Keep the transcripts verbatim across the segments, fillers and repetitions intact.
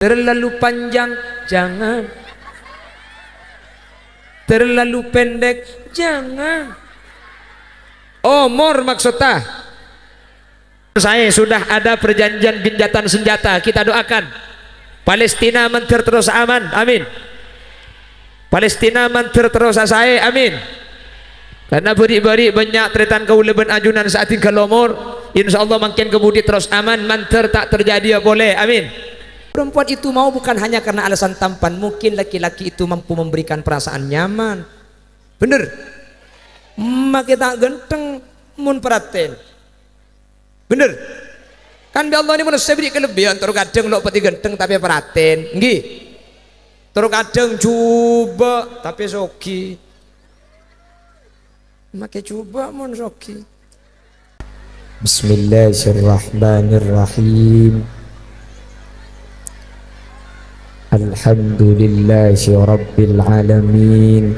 Terlalu panjang, jangan. Terlalu pendek, jangan. Omor maksudnya. Saya sudah ada perjanjian gencatan senjata. Kita doakan. Palestina mandhâr terros aman. Amin. Palestina mandhâr terros saè. Amin. Karena bâri'-bâri' bânnya' tarètan kaulâ bân ajunan sè adhinggâl omor. Insyaallah mangkèn kabudi terros aman, mandhâr ta' terjadi polè. Amin. Perempuan itu mau bukan hanya karena alasan tampan, mungkin laki-laki itu mampu memberikan perasaan nyaman. Bhender? Makè ta' ghântheng mon perhatian. Bhender? Kan bi' Allah nèko manossa èberri' kalebbiyân, tor kadhâng lo' pati ghântheng tapè perhatian, ngghi? Tor kadhâng jhubâ' tapè soghi. Makè jhubâ' mon soghi. Bismillahirrahmanirrahim. Alhamdulillahi rabbil alamin.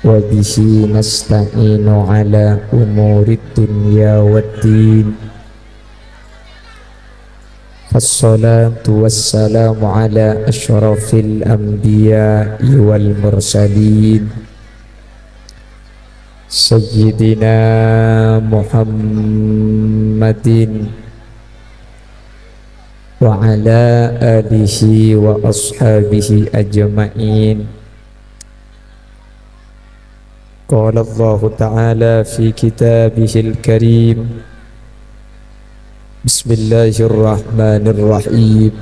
Wa bihi nasta'inu ala umurid dunya waddin. Wassalatu wassalamu ala asyrafil anbiya'i wal mursalin. Sayyidina Muhammadin wa ala alihi wa ashabihi ajma'in. Qala Allahu ta'ala fi kitabihil karim. Bismillahirrahmanirrahim.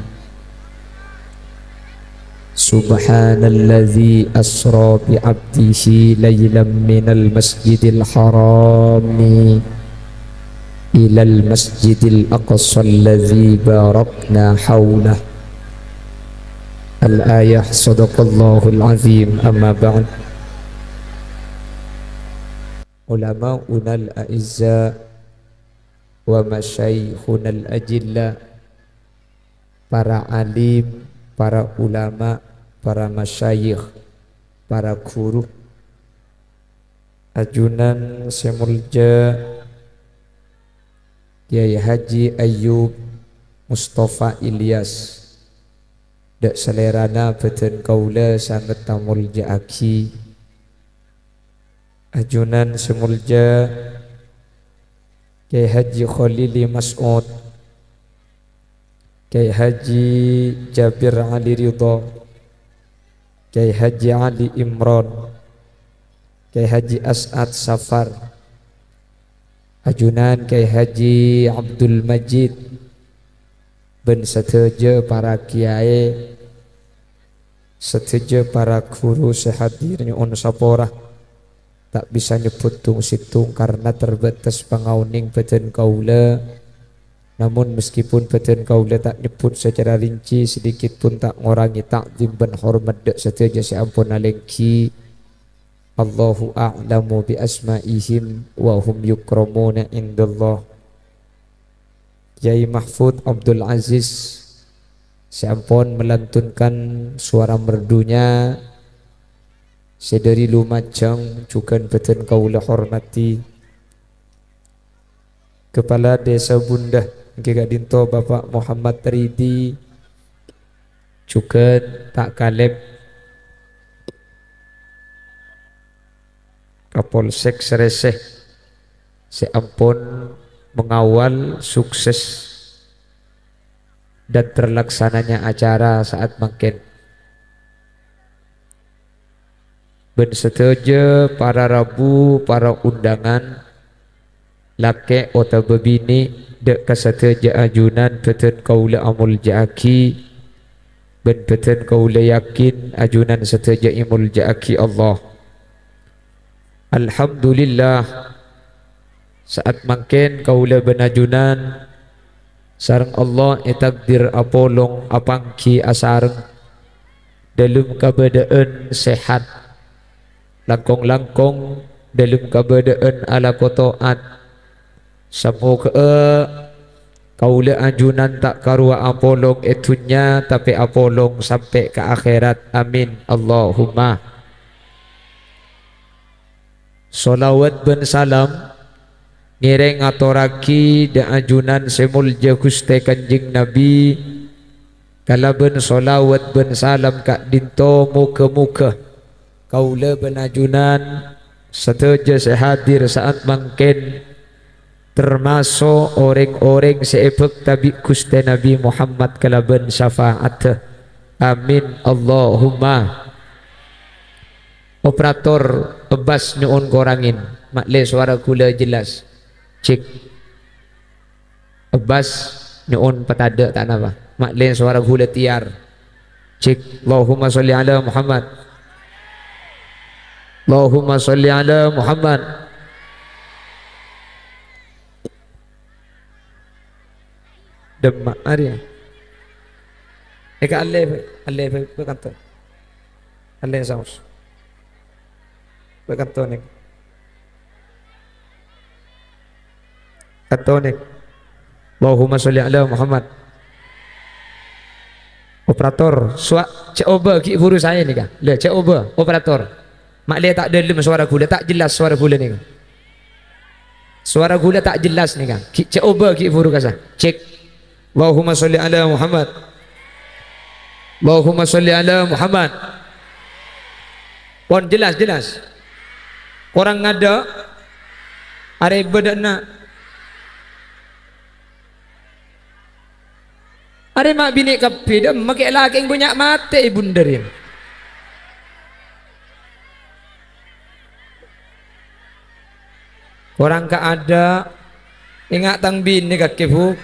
Subhanallazi asra bi 'abdihi lailan minal masjidil harami ilal masjidil aqsa allazi barakna haulah. Al-ayah, sadaqallahul azim, amma ba'd. Ulama'unal a'izza wa masyayikhunal ajilla, para alim, para ulama, para masyayikh, para guru, ajunan sè molja Kyai Haji Ayyub Mustafa Ilyas, dâ' salèrana bâdân kaulâ sanget tamolja'aghi. Ajunan sè molja Kyai Haji Kholili Mas'ud, Kyai Haji Jabir Ali Ridho, Kyai Haji Ali Imron, Kyai Haji As'ad Safar, ajunan Kyai Haji Abdul Majid, bân sadhâjâ para kiyaè, sadhâjâ para guru sè hadir nyo'on sapora. Ta' bisa nyebbhut tong-settong karna terbatas pangaonèng bâdân kaulâ. Namun, meskipun bâdân kaulâ ta' nyebbhut sacara rinci, sedikit pun ta' ngorangè ta'zim bân hormat dâ' sadhâjâ sè ampon alèngghi. Allahu a'lamu bi asma'ihim wa hum yukramuna indallah. Kyai Mahfud Abdul Aziz sè ampon melantunkan suara merdunya sè dâri Lumajang, jhughân bâdân kaulâ hormadhi. Kepala Desa Bunda, èngghi ka'dinto Bapak Muhammad Ridi, jhughân ta' kalèp Kapolsek Serese sè ampon mengawal sukses dan terlaksananya acara saat mangkèn. Bân sadhâjâ para rabu, para undangan, lakè' otabâ binè', dâ' ka sadhâjâ ajunan bâdân kaulâ amolja'aghi, bân bâdân kaulâ yakin ajunan sadhâjâ èmolja'aghi Allah. Alhamdulillah, saat mangkèn kaulâ bân ajunan sareng Allah ètakdir apolong apangghi asareng dâlem kabâdâ'ân sehat, langkong-langkong dâlem kabâdâ'ân alako to'at. Samoghâ'â kaulâ ajunan ta' karowa apolong è dhunnya, tapè apolong sampè' ka akhèrat. Amin, Allahumma. Sholawat bân salam ngèrèng ngatorraghi dâ' ajunan sè molja Ghustè Kanjeng Nabi, kalabân sholawat bân salam ka'dinto, moghâ-moghâ kaulâ bân ajunan sadhâjâ sè hadir sa'at mangkèn, termaso' orèng-orèng sè èbhâkta bi' Ghustè Nabbhi Muhammad kalabân syafa'addhâ. Amin, Allahumma. Operator, ebbas nyo'on korangè. Ma'lè sowara ghulâ jelas. Cek. Ebbas nyo'on patadâ' ta' napa. Ma'lè sowara ghulâ tèyar. Cek. Allahumma sholli ala Muhammad. Allahumma sholli ala Muhammad. Dâmma, arèya. Èka allè, allè, bâ' kanto. Allè saos. Bâ' kanto, nèng. Kanto, nèng. Allahumma sholli ala Muhammad. Operator, swa-, coba ghi' buru saè nèka. Lha, coba, operator. Ma'lè ta' dâlem sowara ghulâ, ta' jelas sowara ghulâ nèka. Sowara ghulâ ta' jelas nèka. Ghi', coba ghi' buru kasa. Cek. Allahumma sholli ala Muhammad. Allahumma sholli ala Muhammad. Pon jelas, jelas. Korang ngadâ'. Arè bâdâna. Arè ma' binè' kabbhi, dâ' emma kè' lakè' bânnya' matè è bundâriyâ. Korang kaadâ', enga' tang binè kakè, Bu.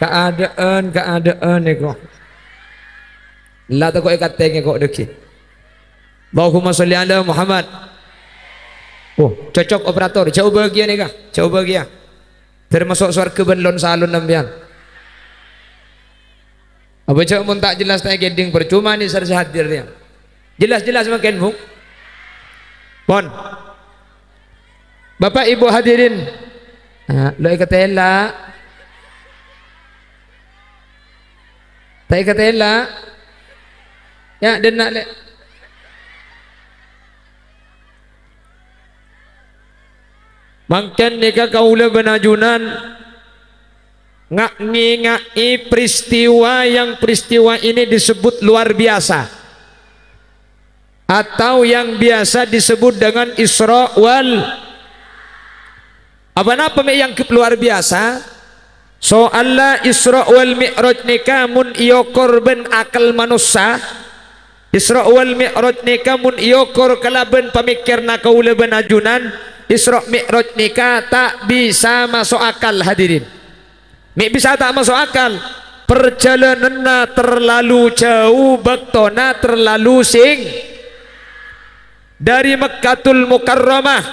Kaadâ'ân, kaadâ'ân èko. La tako' èkatèngè ko' dâggi'. Allahumma sholli ala Muhammad. Oh, cocok operator. Jhâ' bâgiyân nèka. Jhâ' bâgiyân. Termasuk sowarghâ bân lon-salon sampèyan. Apa jhâ' mon ta' jelas ta' èkèdhing, parcoma nèsèr sè hadir rèya. Jelas-jelas mangkèn, Bu? Pon. Bapak Ibu hadirin. Ah, lo èkatèla. Ta' èkatèla. Ya, dâna', Lè'. Mangkèn nèka kaulâ bân ajunan nga-, ngènga'è peristiwa yang peristiwa ini disebut luar biasa, atau yang biasa disebut dengan Isra wal, apa napa mè' èangghep luar biasa? Soalla Isra wal Mi'raj nèka mon èokor bân akal manossa, Isra wal Mi'raj nèka mon èokor kalabân pamèkkèranna kaulâ bân ajunan, Isra Mi'raj nèka ta' bisa maso' akal, hadirin. Mè' bisa ta' maso' akal? Parjhâlânanna terlalu jhâu, bâktona terlalu sing-, Dari Mekkatul Mukarramah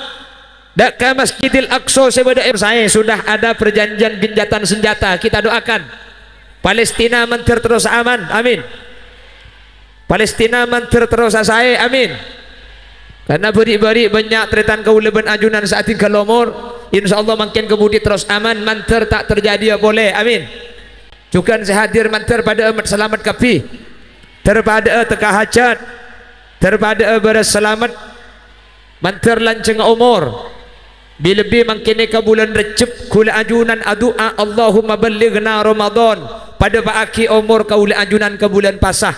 dâ' ka Masjidil Aqsa sè bâdâ è saè, sudah ada perjanjian gencatan senjata. Kita doakan Palestina mandhâr terros aman. Amin. Palestina mandhâr terros saè. Amin. Karena bâri'-bâri' bânnya' tarètan kaulâ bân ajunan sè adhinggâl omor. Insyaallah mangkèn kabudi terros aman, mandhâr ta' terjadi polè. Amin. Jhughân sè hadir mandhâr padâ'â met-, salamet kabbhi. Dhâr padâ'â tekka hajhât. Dhâr padâ'â bârâs salamet. Mandhâr lanjhâng omor. Bi-, lebbi mangkèn è ka bulân Rejjeb, kaulâ ajunan adu'a, "Allahumma ballighna Ramadan." Padâpa'aghi omor kaulâ ajunan ka bulân Pasa.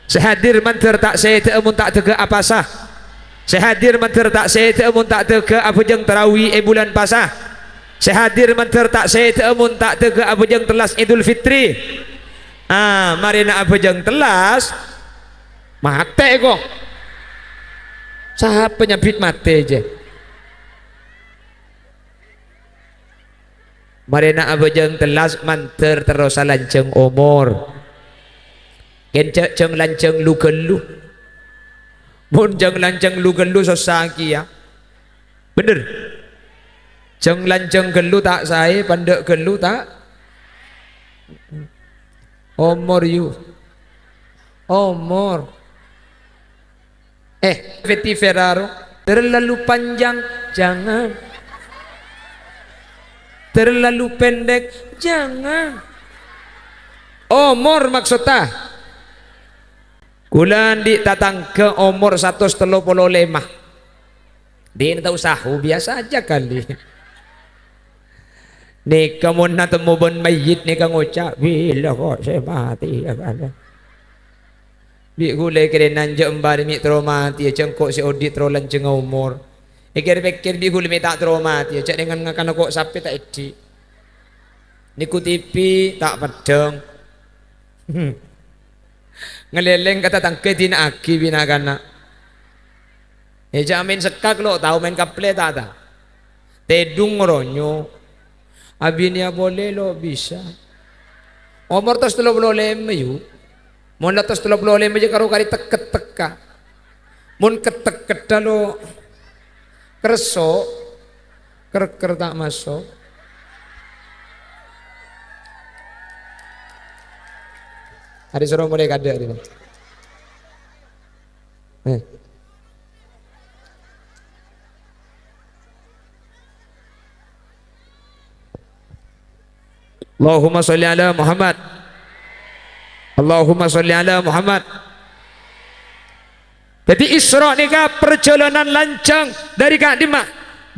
Sè hadir mandhâr ta' sèdhâ'â mon ta' dâgghâ' apasa. Sè hadir mandhâr ta' sèdhâ'â mon ta' dâgghâ' abhâjâng tarawih è bulân Pasa. Sè hadir mandhâr ta' sèdhâ'â mon ta' dâgghâ' abhâjâng tellas Idul Fitri. Ah, marèna abhâjâng tellas, matè kok. Sapa nyambit matè, jâ? Marèna abhâjâng tellas mandhâr terrosa lanjhâng omor. Kènca' jâng-lanjhâng lu-ghâllu. Mon jâng-lanjhâng lu-ghâllu sossa kèya. Bhender. Jâng-lanjhâng ghâllu ta' saè, pandâ' ghâllu ta'. Omor, yu. Omor. Eh, vetiver aro. Terlalu panjang, jangan. Terlalu pendek, jangan. Omor maksodda. Kaulâ andi' tatangghâ omor satos tello polo lèma. Dina tao sahu, biasa aja kali. Nèka mon natemmo bân mayyit nèka ngoca', "Bilâ kok sè matè, yâ, kan?" Bi' ghulâ èkèrènan jâ' embhâr mè' terro matè, jâ' engko' sè odi' terro lanjhângnga omor. Èkèr-pèkkèr bi' ghulâ mè' ta' terro matè, jâ' dengan ngakana kok sapè ta' èdhi'. Nèko T V ta' peddhâng. Ngalèlèng ka tatangghâ èdina'aghi bi' na'-kana'. È, jâ' maèn sekkak lo' tao, maèn kaplè ta' tao. Tèdung ngoronyo. Abinèya polè lo' bisa. Omor tos tello polo lèma, yu. Mon la tos tello polo lèma jâ' karo karè tekket tekka. Mon kettek-ketthâ lo' kerso, ker-ker ta' maso'. Arè soro molè kadâ' arè. Eh. Allahumma sholli ala Muhammad. Allahumma sholli ala Muhammad. Dhâddhi Isra' nèka parjhâlânan lanjhâng dhâri ka'dimma?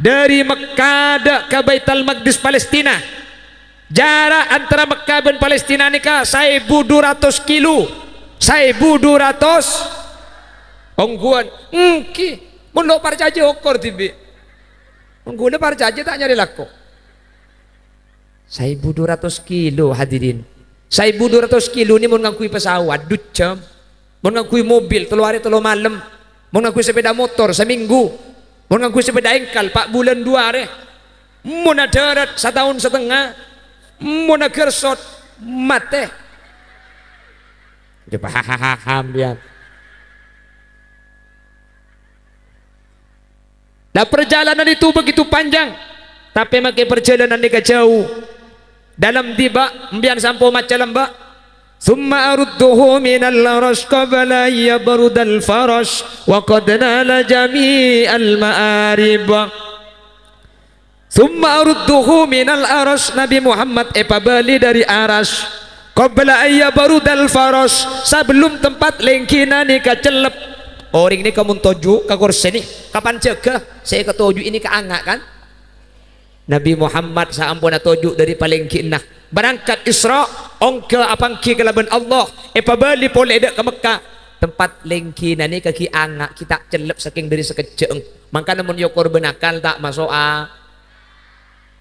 Dhâri Mekka dâ' ka Baitul Maqdis, Palestina. Jhârâ' antara Mekka bân Palestina nèka saèbu du ratos kilo. Saèbu du ratos. Ongghuwân. Èngghi. Mon lo' parcajâ okor dhibi'. Mon ghulâ parcajâ ta' nyarè lako. Saèbu du ratos kilo, hadirin. Saèbu du ratos kilo nè mon ngangghuy pesawat, du jam. Mon ngangghuy mobil, tello arè tello malem. Mon ngangghuy sepeda motor, samènggu. Mon ngangghuy sepeda engkal, pa' bulân du arè. Mon adhârât, sataon satengnga. Mon aghârsot, matè. Paham, ya. Nah, perjalanan itu begitu panjang, tapè makè parjhâlânan nèka jhâu. Dâlem dhibi' empèyan sampo maca lambâ'. "Tsumma arudduhu minal arasy qabla an yabrudal farash, wa qad nala jami'al ma'arib." "Tsumma arudduhu minal arasy," Nabi Muhammad èpabâli dhâri arasy. "Qabla an yabrudal farash," sabellum tempat lèngghina nèka cellep. Orèng nèka mon toju' ka korsè nè, kapan jâgâ sè èkatoju'i nèka anga', kan? Nabi Muhammad saamponna toju' dhâri palèngghina, berangkat Isra', ongghâ apangghi kalabân Allah, èpabâli polè dâ' ka Mekka. Tempat lèngghina nèka ghi' anga', ghi' ta' cellep sakèng dhâri sakejjhâ'ân. Mangkana mon èokor bân akal ta' maso'a.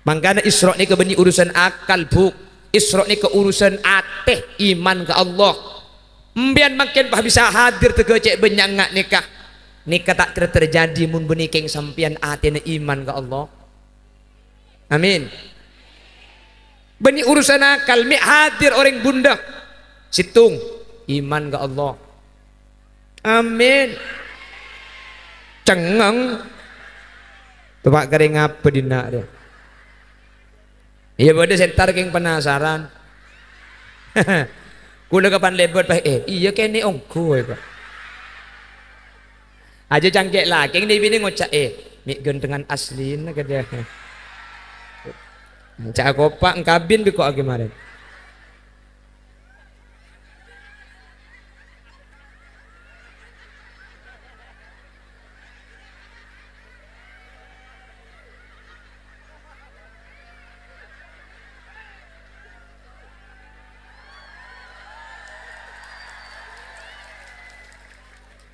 Mangkana Isra' nèka bânnè urusan akal, Bu. Isra' nèka urusan atè, iman ka Allah. Empèyan mangkèn pas bisa hadir tèghâ cè' bânnya' nga' nèka. Nèka ta' kèra terjadi mon bânnè kèng sampèyan atèna iman ka Allah. Amin. Bânnè urusan akal, mè' hadir orèng bundâ. Sèttong, iman ka Allah. Amin. Cengngeng. Coba karè ngapa dinna' rè? Iyâ, bâdâ sè entar kèng penasaran. Kulâ kapan lèbât, Pak? Eh, iyâ kènè' ongghu, Pak. Ajâ cangkè' lakèng nè binè ngoca', "Eh, mè' ghântengan aslina kadhâ'." Ca' kopa' engkabin bi' ko' aghi marèn.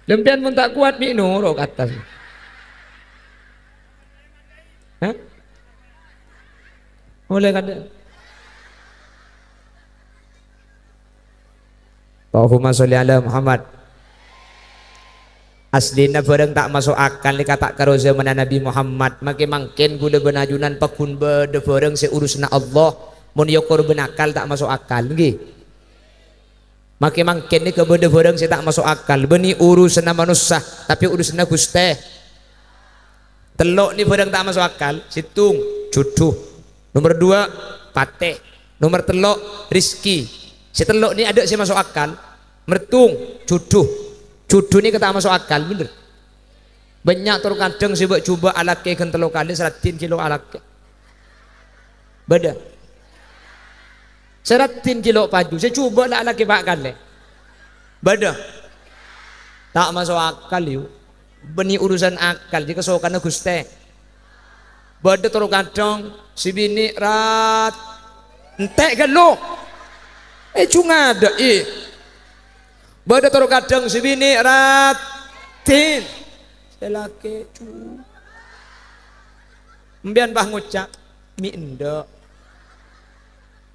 Lempèyan mon ta' kowat, mè' noro' ka attas. Hah? Ollè kadhâ'. Allahumma sholli ala Muhammad. Aslina bhârâng ta' maso' akal nèka ta' karo zamanna Nabi Muhammad. Makè mangkèn ghulâ bân ajunan pagghun bâdâ bhârâng sè urusanna Allah. Mon èokor bân akal ta' maso' akal, ngghi. Makè mangkèn nèka bâdâ bhârâng sè ta' maso' akal, bânnè urusanna manossa, tapè urusanna Ghustè. Tello' nè bhârâng ta' maso' akal, sèttong, judhu. Nomer duwâ', patè. Nomer tello', rejhekkè. Sè tello' nè adâ' sè maso' akal. Mertong, judhu. Judhu nèka ta' maso' akal, bhender. Bânnya' tor kadhâng sè bâ'-jubâ' alakè ghân tello kalè sè raddhin ghi' lo' alakè. Bâdâ. Sè raddhin ghi' lo' paju, sè jubâ' la alakè pa' kalè. Bâdâ. Ta' maso' akal, yu. Bânnè urusan akal, jâ' kasokanna Ghustè. Bâdâ tor kadhâng Sè binè' rat-, ente' ghâllu. Eh, jhung adâ'i. Bâdâ toro' kadhâng sè binè' raddhin. Sè lakè' jhung. Empèyan pas ngoca', "Mè' endâ'."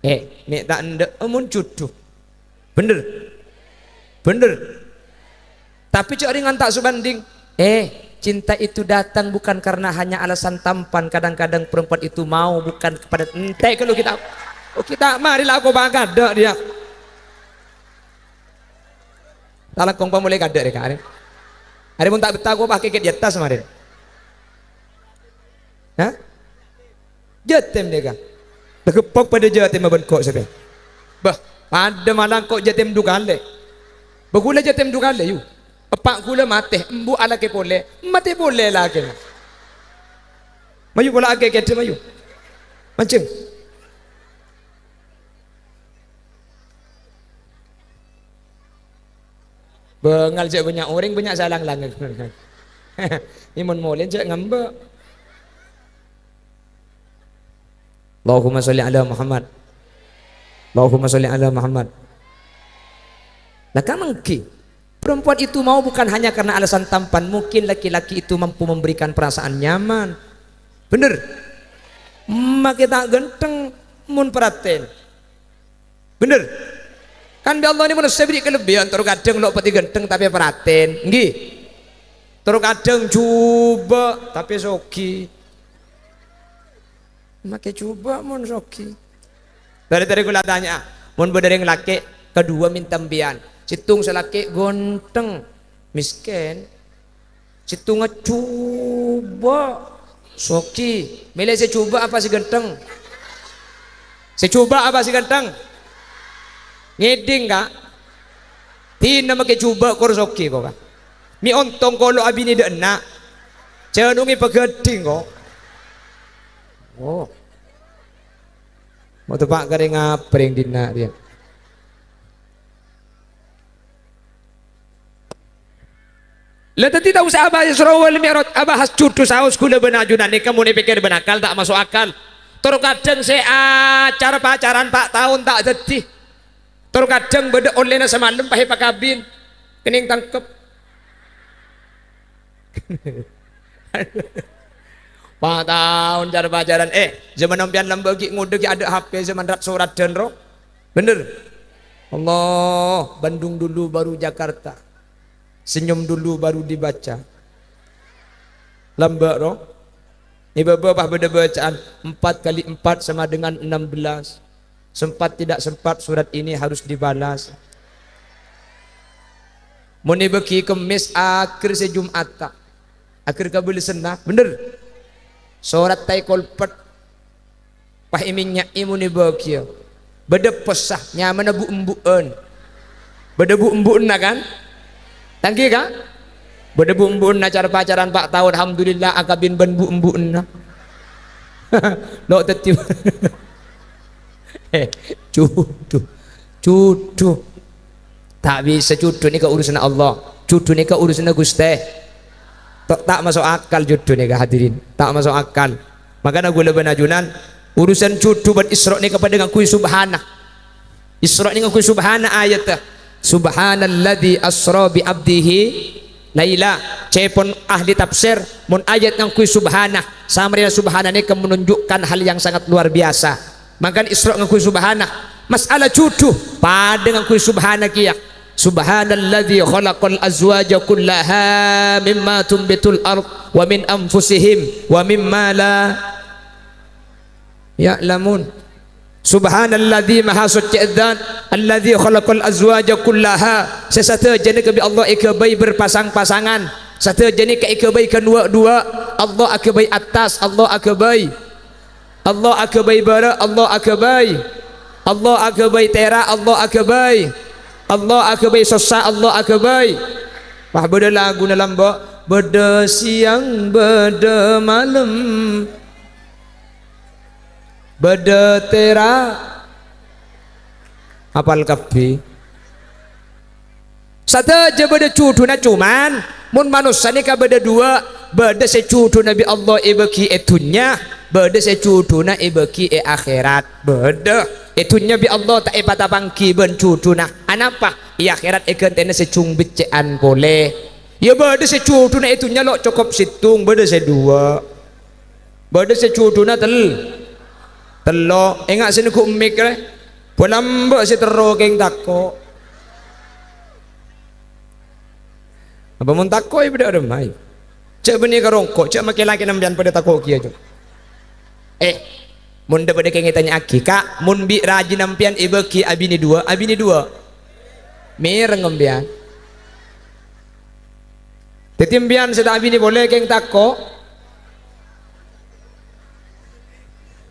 Eh, mè' ta' endâ', mon jhudhu. Bhender. Bhender. Tapè jhâ' rèng ta' sabhânding. Eh, cinta itu datang bukan karena hanya alasan tampan. Kadang-kadang perempuan itu mau bukan kepada, ente' ghâllu kita. Oh, kita mari lako bangkadâ' dia. Ta' langkong pamolè kadâ' rè, Ka', arè. Arè mon ta' bettah, ko' pakè kè di attas, marè. Hah? Jâtèm, dâ, Ka'. Lè gheppok padâ jâtèm bân ko' sapè. Bâh, padâ malang ko' jâtèm du kalè. Bâ ghulâ jâtèm du kalè, yu. Eppa' ghulâ matè, embu' alakè polè, matè polè lakèna. Mayu pola akè kèdhâ, mayu. Manjeng. Bângal jhâ' bânnya' orèng, bânnya' salang-langèng. È mon molè jhâ' ngambâ'. Allahumma sholli ala Muhammad. Allahumma sholli ala Muhammad. Nah, kamangghi. Perempuan itu mau bukan hanya karena alasan tampan. Mungkin laki-laki itu mampu memberikan perasaan nyaman. Bhender. Makè ta' ghântheng mon perhatian. Bhender. Kan bi' Allah nè manossa èberri' kalebbiyân, toro' kadhâng lo' pati ghântheng tapè perhatian, ènggi. Toro' kadhâng jhubâ' tapè soghi. Makè jhubâ' mon soghi. Dhâri-dhâri ghulâ atanya'a, mon bâdâ rèng lakè', kaduwâ mènta empèyan. Sèttong sè lakè' ghântheng, mèskèn. Sèttongnga jhubâ', soghi. Mèlè sè jhubâ' apa sè ghântheng? Sè jhubâ' apa sè ghântheng? Ngèdhing, Ka'. Dinah makè jhubâ' kor soghi, ko', Ka'. Mè' ontong ko' lo' abinè dâ' enna'. Jhânongè paghâdhing, ko'. Oh. Mo' teppa' karè ngaprèng dinna' rèya. La, dhâddhi ta' osa abahas Isra wal Mi'raj, abahas jhudhu saos ghulâ bân ajunan nèka mon èpèkkèr bân akal ta' maso' akal. Toro' kadhâng sè acar-pacaran pa' taon ta' dhâddhi. Toro' kadhâng bâdâ ollèna samalem pas èpakabin. Kennèng tangkep. Pa' taon car-pacaran. Eh, zaman sampèyan lambâ' ghi' ngodâ ghi' adâ' H P zaman rat-sorat dân ro. Bhender. Allah, Bandung dulu baru Jakarta. Senyum dulu baru dibaca. Lambâ' ro. È bâbâ pas bâdâ bacaan, empat kali empat sama dengan enam belas. Sempat tidak sempat surat ini harus dibalas. Mon èbâghi Kemmès, akhir sè Jum'atta. Akhir kabâlessanna, bhender. Sorat taè kolpet. Pas èmènnya'è mon èbâghiyâ. Bâdâ possa, nyamana bu'-embu'en. Bâdâ bu'-embu'enna, kan? Ta' ènggi, Ka'? Bâdâ bu'-embu'enna car-pacaran pa' taon, alhamdulillah, akabin bân bu'-embu'enna. Lo' dhâddhi. Eh, jhudhu. Jhudhu. Ta' bisa, jhudhu nèka urusanna Allah. Jhudhu nèka urusanna Ghustè. Ta', ta' maso' akal jhudhu nèka, hadirin. Ta' maso' akal. Makana ghulâ bân ajunan, urusan jhudhu bân Isra' nèka padâ ngangghuy subhana. Isra' nèka ngangghuy subhana ayatta. "Subhanalladzi asra bi abdihi laila." Ca'èpon ahli tafsir, mon ayat ngangghuy subhana, samarèna subhana nèka menunjukkan hal yang sangat luar biasa. Mangkana Isra' ngangghuy subhana. Mas'ala jhudhu, padâ ngangghuy subhana kèya. "Subhanalladzi khalaqal azwaja kullaha mimma tumbitul ard wa min anfusihim wa mimma la ya'lamun." Subhanalladzi, maha soccè Dzat, alladzi khalaqal azwaja kullaha, sè sadhâjâna kabbhi Allah èghâbây berpasang-pasangan, sadhâjâna ka èghâbây ghân wâ'-duwâ', Allah aghâbây attas, Allah aghâbây Allah aghâbây bârâ', Allah aghâbây. Allah aghâbây tèra', Allah aghâbây. Allah aghâbây sossa, Allah aghâbây. Wah, bâdâ laguna lambâ'. Bâdâ sèyang, bâdâ malem. Bâdâ tèra'. Apal kabbhi. Sadhâjâ bâdâ jhudhuna, coma mon manossa nèka bâdâ duwâ', Bâdâ sè juduna bi' Allah èbâgi è dhunnya, bâdâ sè juduna èbâgi è akhèrat. Bâdâ. È dhunnya bi' Allah ta' èpatapangghi bân juduna. Anapa? È akhèrat èghântèna sè jhung beccè'an polè. Ya bâdâ sè juduna è dhunnya lo' cokop sèttong, bâdâ sè duwâ'. Bâdâ sè juduna tel-, tello'. Enga' sè neggu' mik rè. Bâlâmbâ sè terro kèng tako'. Apa mon tako' ya bâdâ arèmma, ayo. Jhâ' bânnè ka rongko', jhâ' makè lakèna sampèyan padâ tako' kèya, Jo. Eh, mon dâ' padâ kèng ètanya'aghi, Ka', mon bi' rajina sampèyan èbâgi abinè duwâ', abinè duwâ'. Mèreng sampèyan. Dhâddhi sampèyan sè ta' abinè polè kèng tako'.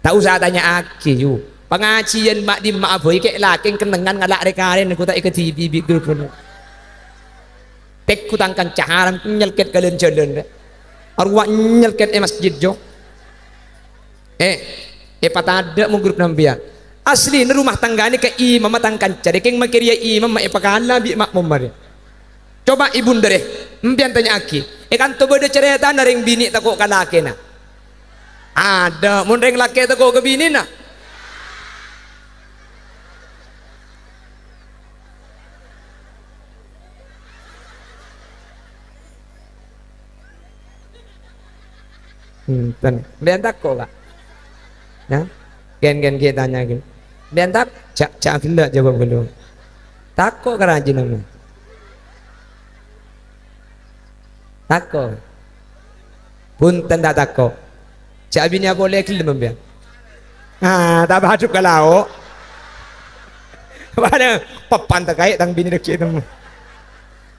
Ta' osa atanya'aghi, yu. Pangajiyân ma'-, dimma'a bhâi kè' lakè kennengngan ngala' rè-karèna, ghu ta' èkadhibi bi' ghuruna. Tèggu tang kanca haram nyèlkèt ka lan-jhâlân, rè. Arowa nyèlkèt è masjid, Jo. Eh, èpatadâ' mon ghuruna sampèyan. Aslina rumah tangga nèka imamma tang kanca, rè, kèng makè rèya imam ma' èpakala bi' ma'mumma, rè. Coba è bundâ rè, sampèyan tanya'aghi, è kanto bâdâ carètana rèng binè' tako' ka lakèna? Adâ', mon rèng lakè' tako' ka binèna. Enten. Sampèyan tako', Ka'? Ya? Ghân-ghân ghi' tanya ghi'. Sampèyan tak-, jhâ', jhâ' ghellâ' jawab ghâllu. Tako' ka rajina, mè? Tako'. Bhunten, ta' tako'. Jhâ' abinèa polè ghellem, sampèyan. Ah, ta' padâ ka lao'. Padâ pèppan ta' kaè' tang binè' dhâggi' temmo.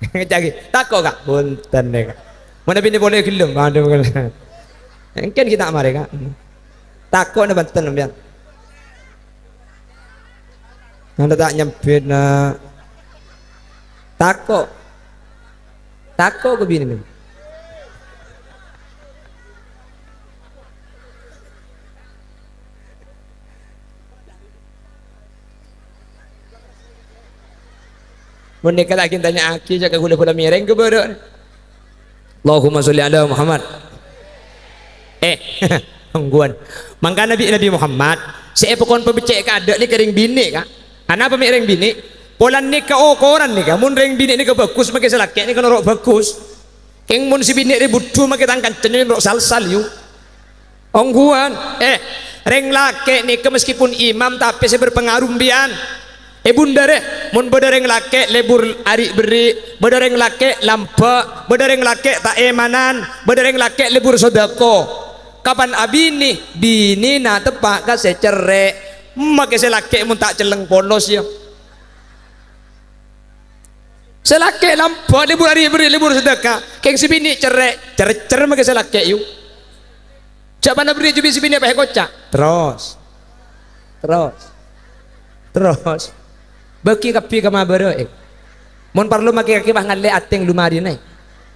Ngejjhâghi, tako', Ka'? Bhunten, nè, Ka'. Mon abinè polè ghellem, adhu, ghellem. Èngkèn ghi' ta' marè, Ka'. Tako'na bhunten, sampèyan. Anda ta' nyambit, na'. Tako'. Tako' ka binèna. Mon nèka ta' ghi' tanya'aghi, jhâ' ka ghulâ-ghulâ mèrèng ka bârâ'. Allahumma sholli ala Muhammad. Eh, ongghuwân. Mangkana bi' Nabi Muhammad, sè èpakon pabhecce' kaadâ' nèka rèng binè', Ka'. Anapa mè' rèng binè'? Polana nèka okoran nèka, mon rèng binè' nèka bhâghus, makè sè lakè' nèka noro' bhâghus. Kèng mon sè binè' rè budhu, makè tang kanca noro' sal-sal, yu. Ongghuwân, eh, rèng lakè' nèka maskèpon imam, tapè sè berpengaruh sampèyan. È bundâ rè, mon bâdâ rèng lakè' lebur ari' berri', bâdâ rèng lakè' lambâ', bâdâ rèng lakè' ta' èmanan, bâdâ rèng lakè' lebur sodâko. Kapan abinè? Binèna teppa' ka sè cerrè'. Makè sè lakè' mon ta' celleng polos, ya. Sè lakè' lambâ' lebur ari' berri', lebur sodâka. Kèng sè binè' cerrè', cercer makè sè lakè', yu. Jhâ' panna berri' jhubi sè binè' pas èkoca'. Terros. Terros. Terros. Bâgi kabbhi ka ma' bârâ', eh. Mon parlo makè kakè pas ngallè atèng lomarina, eh.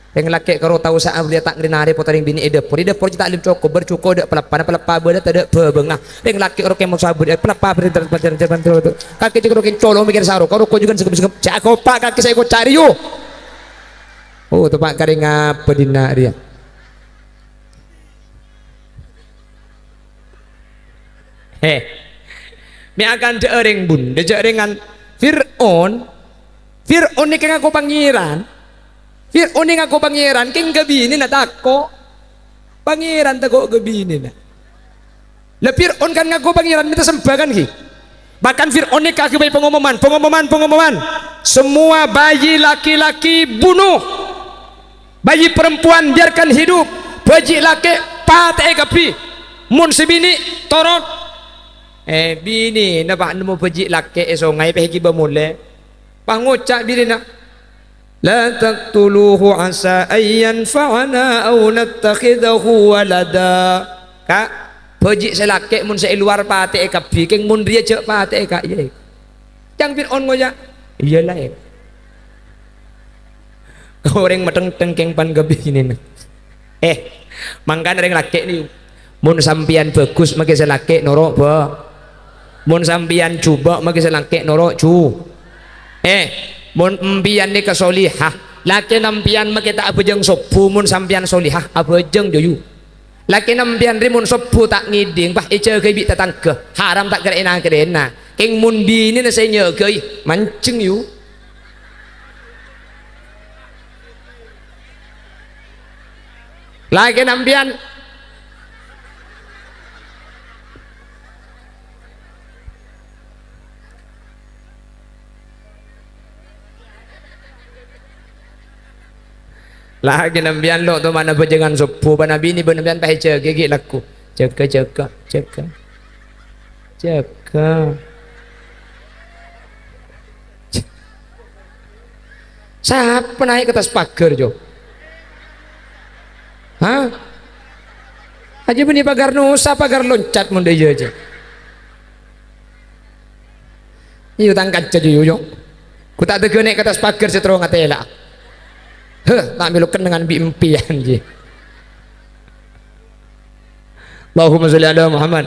Rèng lakè' karo tao sa'a bâriyâ ta' ngrèna arè potèng binè' è dâpor. È dâpor jhâ' ta' lem cokop, bâr cokop dâ' paleppa, paleppa bâdâ tadâ' bâbângnga. Rèng lakè' oro kèmon sabâr, eh, paleppa bâdâ, kakè cèk oro kèn colo mèkkèr saro, karo ko jugan segem-segem. Jhâ' kopa' kakè sè èkoca' rèya. Oh, teppa' karè ngapa dinna' rèya? He. Mè' akandhâ'â rèng bundâ, jhâ' rèngan Fir'aun. Fir'aun nèka ngako pangèran. Fir'aun nèka ngako pangèran, kèng ka binèna tako'. Pangèran tako' ka binèna. Lah, Fir'aun kan ngako pangèran, mènta sembâ kan, ghi? Bahkan Fir'aun nèka aghâbây pengumuman, pengumuman, pengumuman. Semua bayi laki-laki bunuh. Bayi perempuan biarkan hidup, bhâji' lakè' patè'è kabbhi. Mon sè binè' torot. Eh, binèna pas nemmo bhâji' lakè' è songay, pas èghibâ molè. Pas ngoca' binèna, "La taqtuluhu asa an yanfa'ana aw nattakhidahu walada." Ka', bhâji' sè lakè' mon sè è lowar patè'è kabbhi, kèng mon rèya jhâ' patè'è, Ka', iyâ. Ca'na Fir'aun ngoca', "Iyâ la, è." Orèng mathèngthèng kèng pan ka binèna. Eh, mangkana rèng lakè' nèka, mon sampèyan bhâghus makè sè lakè' noro' bhâ-, mon sampèyan jhubâ' makè sè lakè' noro' jhu-, eh, mon empèyan nèka sholihah, Lakèna empèyan makè ta' abhâjâng sobbhu, mon sampèyan solehah, abhâjâng, jâ, yu. Lakèna empèyan rè mon sobbhu ta' ngèdhing, pas èjâgâi bi' tatangghâ, haram ta' kèra èna-kèrèna. Kèng mon binèna sè nyâgâi, manjheng, yu. Lakèna empèyan. Lakèna empèyan lo' tomana bhâjângan sobbhu, bân abinè bân empèyan pas èjâgâi ghi' lagghu. Jâgâ, jâgâ, jâgâ. Jâgâ. Sapa naè' ka attas paghâr, Jo? Hah? Ajâ bânnè paghâr nosa, paghâr loncat mon dâ' iyâ, Jo. Iyâ, tang kanca, Jo, iyâ, Jo. Ghu ta' dâgâ naè' ka attas paghâr sè terro ngatèla'. Heh, ta' mèlo kennengngan bi' empèyan, jiyâ. Allahumma sholli ala Muhammad.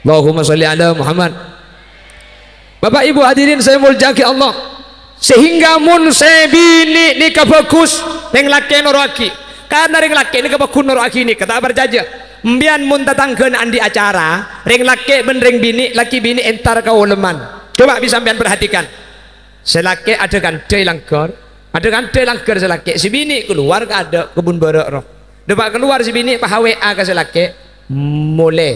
Allahumma sholli ala Muhammad. Bapak Ibu hadirin sè èmoljâ'aghi Allah, sehingga mon sè binè' nèka bhâghus, rèng lakè' noro'aghi. Karna rèng lakè' nèka pagghun noro'aghi nèka, ta' parcajâ. Empèyan mon tatangghâna andi' acara, rèng lakè' bân rèng binè', lakè binè' entar ka olèman. Coba bi' sampèyan perhatikan. Sè lakè' adâ' kandhâ è langghâr, adâ' kandhâ è langghâr sè lakè', sè binè' kalowar ka adâ' kebun bârâ' rowa. Dâpa' kalowar sè binè' pas awè'a ka sè lakè', molè.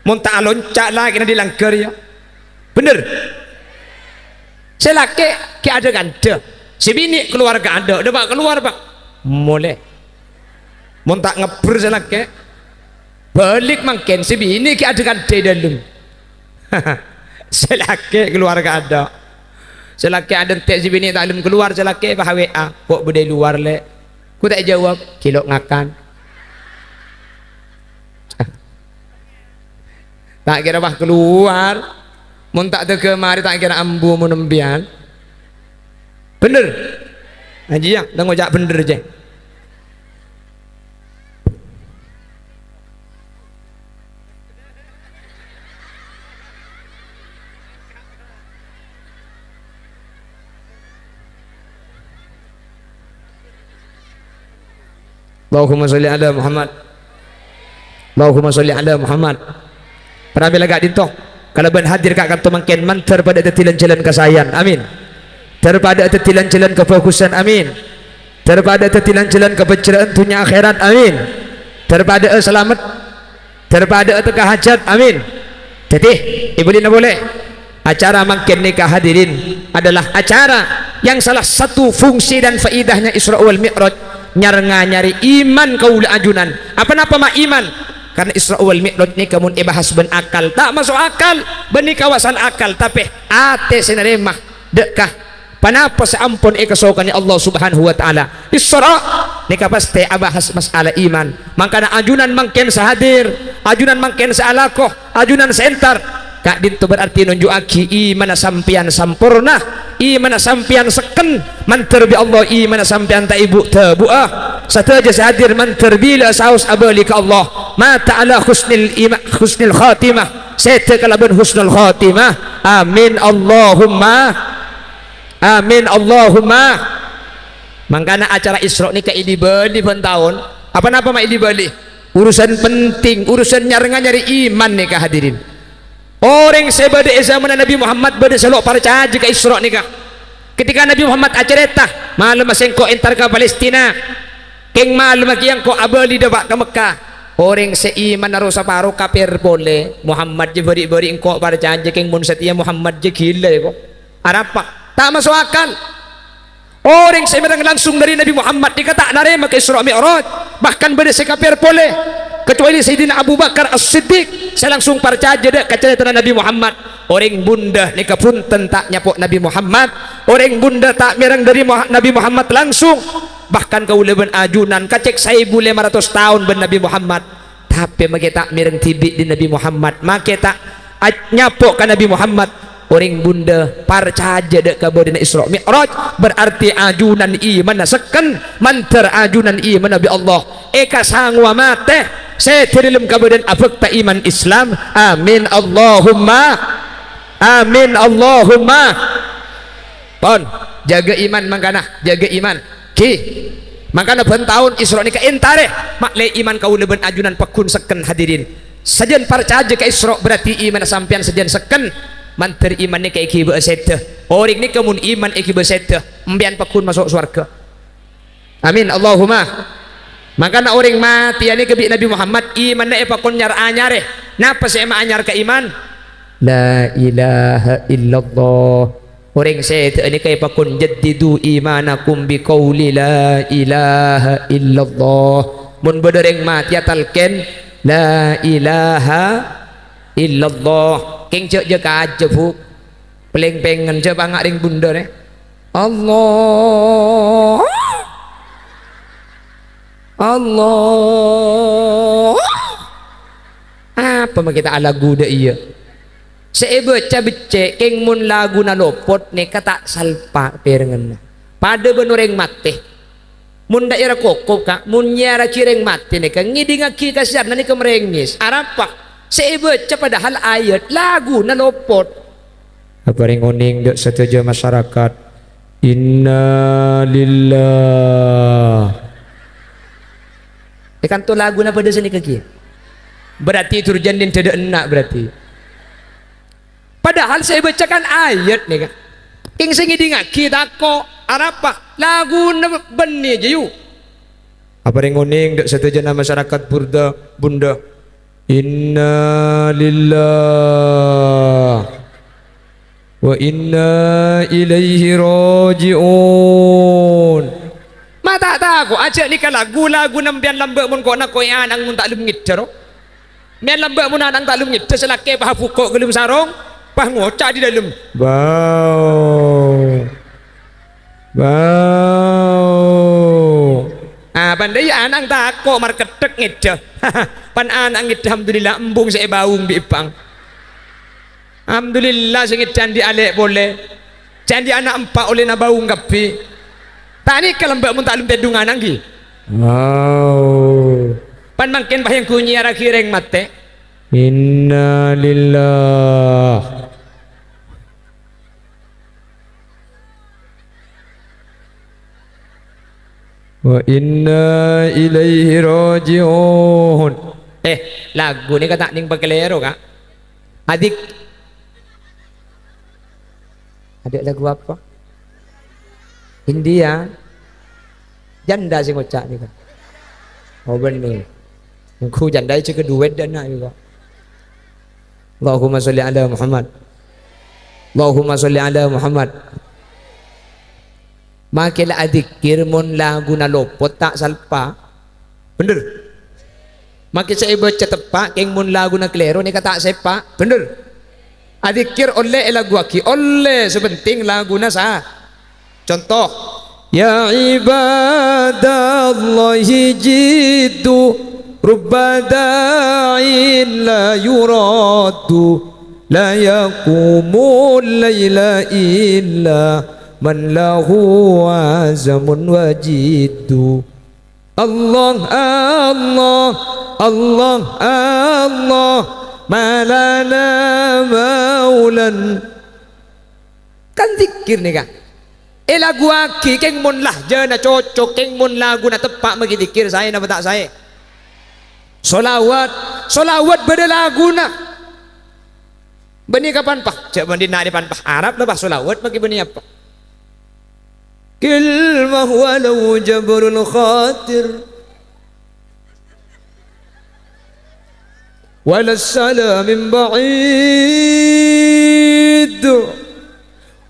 Mon ta' alonca' lakèna dâri langghâr, yâ. Bhender. Sè lakè' ghi' adâ' kandhâ, sè binè' kalowar ka adâ', dâpa' kalowar, Pa'. Molè. Mon ta' ngebbher sè lakè', bâlik mangkèn, sè binè' ghi' adâ' kandhâ è dâlem. Sè lakè' kalowar ka adâ'. Sè lakè' adânte' sè binè' ta' lem kalowar, sè lakè' pas awè'a, "Kok bâdâ è lowar, Lè'?" Ghu ta' èjâwâb, "Ghi' lo' ngakan." Ta' kèra pas kalowar. Mon ta' dâgâ marè ta' kèra ambu mon empèyan. Bhender. Ajiyâ, ta' ngoca' bhender, jiyâ. Allahumma sholli ala Muhammad. Allahumma sholli ala Muhammad. Pramèla ka'dinto, kalabân hadir ka'kanto mangkèn, mandhâr padâ dhâddhi lan-jhâlân kasaèyan. Amin. Dhâr padâ dhâddhi lan-jhâlân kabhâghusân. Amin. Dhâr padâ dhâddhi lan-jhâlân kabhâjhrâ'ân dhunnya akhèrat. Amin. Dhâr padâ'â salamet. Dhâr padâ'â tekka hajhât. Amin. Dhâddhi, èbâlina polè. Acara mangkèn nèka, hadirin, adalah acara yang salah satu fungsi dan faidahnya Isra wal Mi'raj, nyar-nganyarè iman kaulâ ajunan. Apa-napa ma' iman? Karna Isra wal Mi'raj nèka mon èbahas bân akal, ta' maso' akal, bânnè kawasan akal, tapè atè sè narèma. Dâ' ka Ponapa sè ampon èkasokanè Allah Subhanahu wa Ta'ala? Isra nèka pastè abahas mas'ala iman. Mangkana ajunan mangkèn sè hadir, ajunan mangkèn sè alako, ajunan sè entar. Ka'dinto berarti nonjhu'aghi imanna sampèyan samporna, imanna sampèyan sekken, mandhâr bi' Allah imanna sampèyan ta' èbu'-dhâbu'a. Sadhâjâ sè hadir mandhâr bilâ saos abâli ka Allah. Mata ala husnil ima-, husnil khatimah. Sèdhâ kalabân husnul khatimah. Amin. Allahumma. Amin, Allahumma. Mangkana acara Isra nèka èli-bâli bân taon. Apa-napa ma' èli-bâli? Urusan penting, urusan nyar-nganyarè iman nèka, hadirin. Orèng sè bâdâ è zamanna Nabbhi Muhammad bâdâ sè lo' parcajâ ka Isra nèka. Ketika Nabbhi Muhammad acarèta, "Malemma sèngko' entar ka Palestina. Kèng malemma kèya engko' abâli dâpa' ka Mekkah." Orèng sè imanna ro-saparo kapèr polè, "Muhammad jâ bâri'-bâri' engko' parcajâ, kèng mon satèya Muhammad jâ ghilâ, ko'." Arapa? Ta' maso' akal. Orèng sè mèreng langsung dâri Nabbhi Muhammad nèka ta' narèma ka Isra Mi'raj. Bahkan bâdâ sè kapèr polè, kecuali Sayyidina Abu Bakar As-Siddiq sè langsung parcajâ dâ' ka carètana Nabbhi Muhammad. Orèng bundâ nèka bhunten ta' nyapo' Nabbhi Muhammad. Orèng bundâ ta' mèreng dâri Muha-, Nabbhi Muhammad langsung. Bahkan kaulâ bân ajunan kacèk saèbu lèma ratos taon bân Nabbhi Muhammad. Tapè makè ta' mèreng dhibi' dâri Nabbhi Muhammad, makè ta' a-, nyapo' ka Nabbhi Muhammad. Orèng bundâ parcajâ dâ' kabâdâ'ânna Isra Mi'raj, berarti ajunan imanna sekken, mandhâr ajunan imanna bi' Allah èkasangowa matè, sè dâlem kabâdâ'ân abhâkta iman Islam. Amin, Allahumma. Amin, Allahumma. Pon, jâgâ iman mangkana, jâgâ iman. Ghi. Mangkana bân taon Isra' nèka èntarè, ma'lè iman kaulâ bân ajunan pagghun sekken hadirin. Sajân parcajâ ka Isra' berarti imanna sampèyan sajân sekken. Mandhâr iman nèka èghibâ'â sèdhâ. Orèng nèka mon iman èghibâ'â sèdhâ, empèyan pagghun maso' sowarghâ. Amin, Allahumma. Mangkana orèng matèya nèka bi' Nabi Muhammad imanna èpakon nyar-anyarè. Napa sè èmaanyar ka iman? La ilaha illallah. Orèng sèdhâ'â nèka èpakon jaddidu imanakum bi qauli la ilaha illallah. Mon bâdâ orèng matèya talkèn la ilaha illallah. Kèng jâ', jâ' kajâ, Bu. Palèng pèngen jâ' panga' rèng bundâ rè. Allah. Allah. Apa makè ta' alaghu dâ' iyâ? Sè èbâca beccè', kèng mon laghuna lopot nèka ta' salpa' pèrengnganna. Padâ bân orèng matè. Mon dâ'ârâ kokop, Ka', mon nyaraghi rèng matè nèka, ngèdingngaghi kasiyanna nèka marèngès. Arapa? Sè èbâca padahal ayat, laghuna lopot. Aparèng onèng dâ' sadhâjâ masyarakat. Innalillah. È kanto laghuna padâ sanèka kèya. Berarti durjân nèndhâ dâ' enna' berarti. Padahal sè èbâca kan ayat nèka. Kèng sè ngèdingngaghi tako'. Arapa? Laghuna bânnè jâ, yu. Aparèng onèng dâ' sadhâjâna masyarakat bundâ, bundâ. Innalillah wa inna ilaihi raji'un. Ma' ta' tako', ajâ' nèka lagu-lagu nèmpèyan lambâ' mon ko'-, nako'è ana'na mon ta' lem ngèddhâ, ro. Mèn lambâ' mon ana'na ta' lem ngèddhâ, sè lakè' pas abhuko' ghâlem sarong, pas ngoca' dâlem. Bau. Bau. Ah, pandâ iyâ ana'na tako' markeddhek ngèddhâ. Pan ana'na ngèddhâ, alhamdulillah, embung sè èbaung bi' eppa'na. Alhamdulillah, sè ngèddhâ andi' alè' polè. Jhâ' andi' ana' empa' ollèna baung kabbhi. Ta' nèka lambâ' mon ta' lem tèdungan angghi. Wow. Pan mangkèn pas èngghu nyèyarraghi rèng matè. Innalillah. Wa inna ilaihi raji'un. Eh, lagu nèka ta' nèng pakalèro, Ka'. Adik. Adik lagu apa? India. Janda sè ngoca' nèka. Oh, bhender. Engko' janda jâgâ duwât dâ' enna' nèka. Allahumma sholli ala Muhammad. Allahumma sholli ala Muhammad. Makè la adzikkèr mon laguna lopot ta' salpa'. Bhender. Makè sè èbâca teppa', kèng mon laguna kalèro nèka ta' seppa'. Bhender. Adzikkèr ollè èlaguwaghi, ollè, sè penting laguna sa-, conto. Ya ibadallahi jiddu, rubba da'in la yuraddu, la yaqumul laila illa man lahu azmun wa jiddu. Allah, Allah, Allah, Allah, ma lana maulan. Kan dzikkèr nèka. Èlaguwaghi, kèng mon lahjana cocok, kèng mon laguna teppa' makè dzikkèr saè napa ta' saè? Sholawat, sholawat bâdâ laguna. Bânnè kapan, Pa'? Jhâ' bânnè nèka pan, Pa'. Arab la, Pa', sholawat makè bânnè apa? Kilmah walau jabrul khatir. Wala salam min ba'id.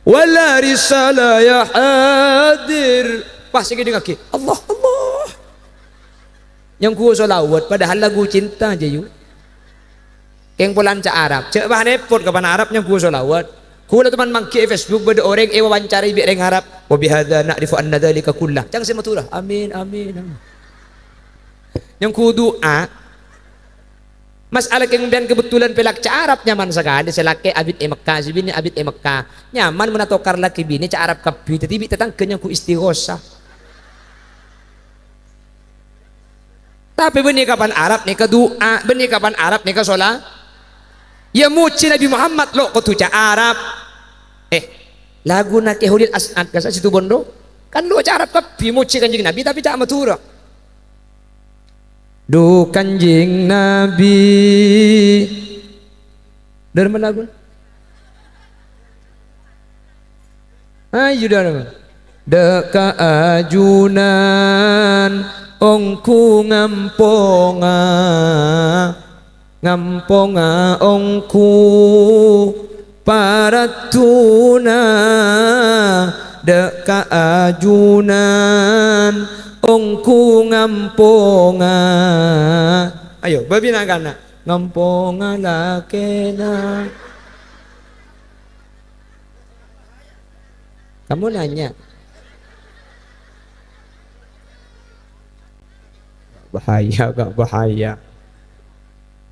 Wala risalah ya hadir. Pas sè ngèdingngaghi. Allah, Allah. Nyangghua sholawat, padahal lagu cinta, jâ, yu. Kèng polana ca' Arab. Jhâ' panèpot ka pan Arab nyangghua sholawat. Ghulâ toman mangghi è Facebook bâdâ orèng èwawancarai bi' rèng Arab. "Wa bihadza na'rifu anna dzalika kullah." Ca'na sè Madhurâ. Amin, amin, amin. Nyangghua du'a. Mas'ala kèng sampèyan kebetulan pèlak ca' Arab nyaman sakalè. Sè lakè' abit è Mekkah, sè binè' abit è Mekkah. Nyaman mon atokar lakè binè ca' Arab kabbhi. Dhâddhi bi' tatangghâ nyangghua istighosah. Tapè bânnè kapan Arab nèka du'a, bânnè kapan Arab nèka shola-, ya mojhi Nabi Muhammad lo' kodhu ca' Arab. Eh, Laguna Kè Kholil As'ad, kassa' Situbondo. Kan lo' ca' Arab kabbhi mojhi Kanjeng Nabi, tapè ca' Madhurâ. Dhu Kanjeng Nabi. Dhâr ma' laguna? Ayo, dhâr ma'. Dâ' ka ajunan ongghu ngamponga. Ngamponga ongghu paraddhuna, dâ' ka ajunan ongghu ngamponga. Ayo, bâbina kana', ngamponga lakèna. Kamu nanya. Bahaya, Kak, bahaya.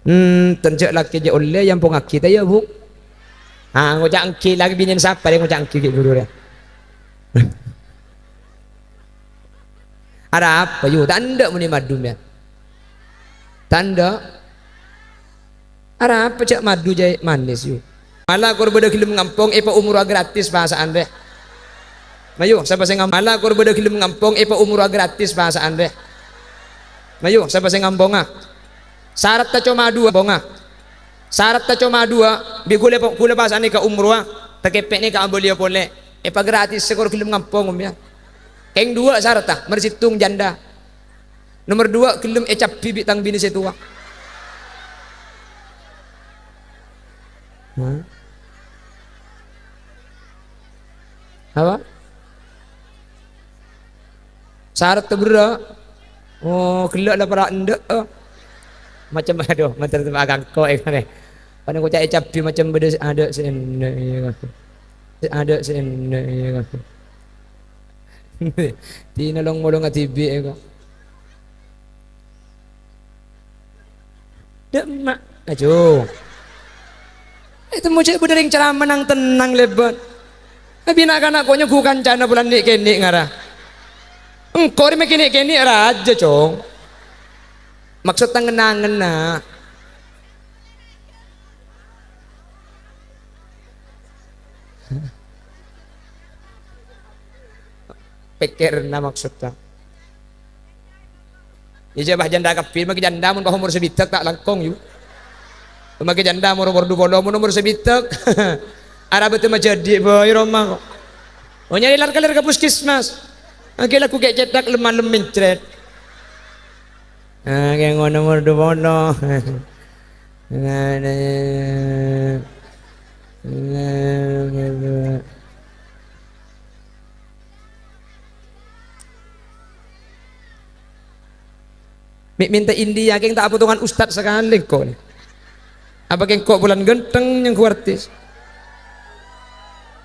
Hmm, tenjek laki jek olle yang pongaki ta' ya, Bu? Ah, ngoca' enggi lagi binen sapa ya ngoca' enggi gek guru ya. Ada apa, yu? Tanda muni madum ya. Tanda. Arapa jhâ' madu jhâ' manis, yu. Mala kor bâdâ ghellem ngampong, èpaumrowa gratis pasa'an rè. Mayu, sapa sè ngam-, mala kor bâdâ ghellem ngampong, èpaumrowa gratis pasa'an rè. Mayu, sapa sè ngamponga? Saratta coma duwâ', ponga. Saratta coma duwâ', bi' ghulâ po-, ghulâ pasa'an nèka umrowa, takèpè' nèka abâliyâ polè. Èpagratis sè kor ghellem ngampong, om, ya. Kèng duwâ' saratta, nomor sèttong janda. Nomor duwâ', ghellem ècabbhi bi' tang binè sè towa. Hah? Apa? Saratta berrâ'. Oh, ghellâ' la para' endâ', oh. Macem, aduh, macem apa kangko, eh, anè. Panè koca' ècabbhi macem bâdâ sè adâ' sè endâ', iyâ. Sè adâ' sè endâ', iyâ. Dina long-molong adibi', eh, kok. Dâ' emma'. Aju. Ètemmo jhâ' bâdâ rèng ceramah nang-tennang lèbât. Abina' kana' kok nyongghu kancana polana nè'-kènè' ngara. Engko' rè mè' kènè'-kènè' rajâ, Cong. Maksod tangen-angenna. Pèkkèranna maksodda. Iyâ, jhâ' bâ janda kabbhi, maghi janda mon pas omor sabidhâk ta' langkong, yu. Maghi janda mon omor dupolo, mon omor sabidhâk. Arabâ tè majâdi, bâi roma kok. Oh, nyarè lar-kalèr ka puskesmas. Aghi lagghu kè' cèthak lem-malem mencret. Ah, kèng ngono omor dupolo. Mè' mènta India, kèng ta' potongan ustad sakalè engko'. Apa kèng engko' polana ghântheng nyongghu artis?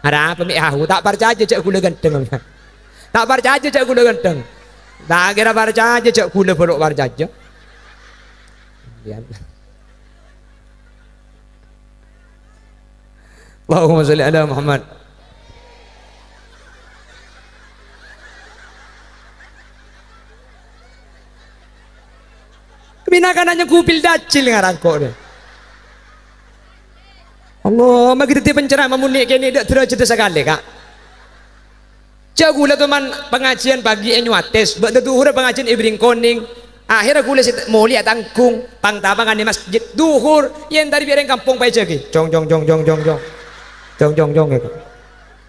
Arapa mè' ahu, ta' parcajâ jhâ' ghulâ ghântheng. Ta' parcajâ jhâ' ghulâ ghântheng. Ta' kèra parcajâ jhâ' ghulâ bâ' lo' parcajâ. Iyâ. Allahumma sholli ala Muhammad. Bina kana' nyongghu pil dajil ngarangko' deh. Allah, maghi dhâddhi penceramah mon nè'-kènè' dâ' derajadda sakalè, Ka'. Jhâ' ghulâ toman pangajiân pagi è Nyuwates, bâ'na dhuhurra pangajiân è Bringkonèng. Akhèrra ghulâ sè t-, molèya tangghung, pang-tapangan è masjid. Dhuhur, èyèntarè bi' rèng kampong paèjâghi. Jong, jong, jong, jong, jong, jong. Jong, jong, jong, ya.